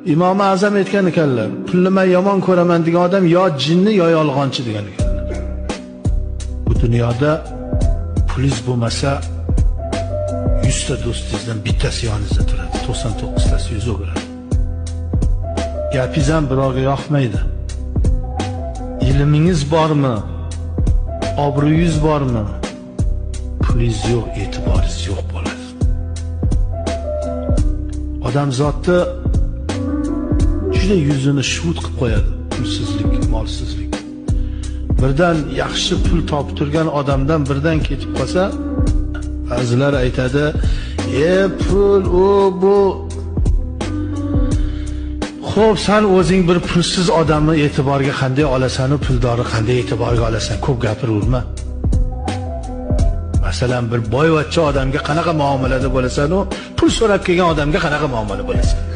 Imom Azam aytgan ekanlar, pulni men yomon ko'raman degan odam yo jinni yo yolg'onchi degan ekanlar. Bu dunyoda pulingiz bo'lmasa 100 ta do'stingizdan bittasi yoningizda turadi, 99 tasi yuz o'giradi. Gapingiz ham birovga yoqmaydi. Ilmingiz bormi? Obro'yingiz bormi? Pulingiz yo'q, e'tiboringiz yo'q bo'ladi. Odamzotni juda yuzini shuvut qilib qo'yadi pulsizlik, molsizlik. Birdan yaxshi pul topib turgan odamdan birdan ketib qolsa, ba'zilar aytadi, pul u bu. Xo'p, sen o'zing bir pulsiz odamni e'tiborga qanday olasan, u puldorni qanday e'tiborga olasan? Ko'p gapiraverma. Masalan, bir boyvachcha odamga qanaqa muomalada bo'lasan, u pul so'rab kelgan odamga qanaqa muomala bo'lasan?